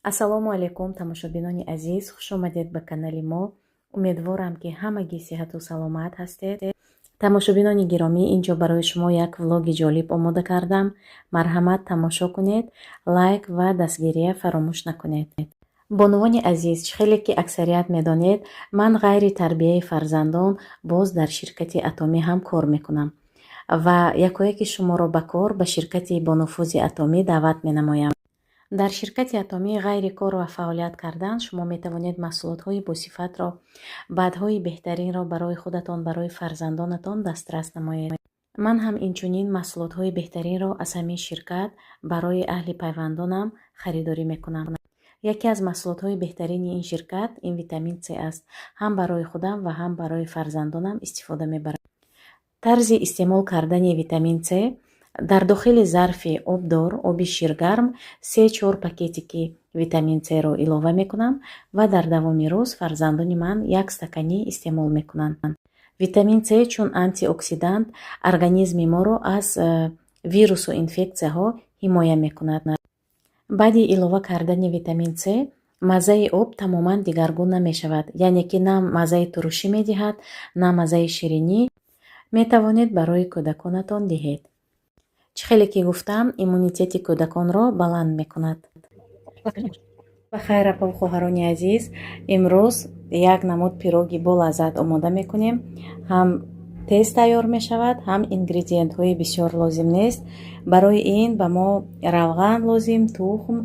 Ассалому алайкум, тамошобинони азиз, хушомадед ба канали мо. Умедворам, ки ҳамагӣ сиҳату саломат ҳастед. Тамошобинони гиромӣ, ин ҷо барои шумо як влоги ҷолиб омода кардам. Марҳамат, тамошо кунед, лайк ва дастгирия фаромӯш накунед. Бонувони азиз, чӣ хеле ки аксарият медонед, ман ғайри тарбияи фарзандон боз дар ширкати Атомӣ ҳам кор мекунам ва якояки шуморо ба кор ба ширкати бонуфузи Атомӣ даъват менамоям. Дар ширкати Атомӣ ғайри кор ва фаъолият кардан шумо метавонед маҳсулотҳои босифатро, БАДҳои беҳтаринро барои худатон, барои фарзандонатон дастрас намоед. Ман ҳам инчунин маҳсулотҳои беҳтаринро аз ҳамин ширкат барои аҳли пайвандонам харидорӣ мекунам. Яке аз маҳсулотҳои беҳтарини ин ширкат ин витамин С аст. Ҳам барои худам ва ҳам барои фарзандонам истифода мебарам. Тарзи истеъмол кардани витамин С: дар дохили зарфи обдор оби ширгарм се-чор пакетики витамин Сро илова мекунам ва дар давоми рӯз фарзандони ман як стаканӣ истеъмол мекунанд. Витамин С чун антиоксидант организми моро аз вирусу инфексияҳо ҳимоя мекунад. Баъди илова кардани витамин С маззаи об тамоман дигаргун намешавад, яъне ки на маззаи турушӣ медиҳад, на маззаи ширинӣ. Метавонед барои кӯдаконатон диҳед. Чӣ хеле ки гуфтам, иммунитети кӯдаконро баланд мекунад. Ба хайр, апаву хоҳарони азиз, имрӯз як намуд пироги болаззат омода мекунем. Ҳам тез тайёр мешавад, ҳам ингредиентҳои бисёр лозим нест. Барои ин ба мо равған лозим, тухм.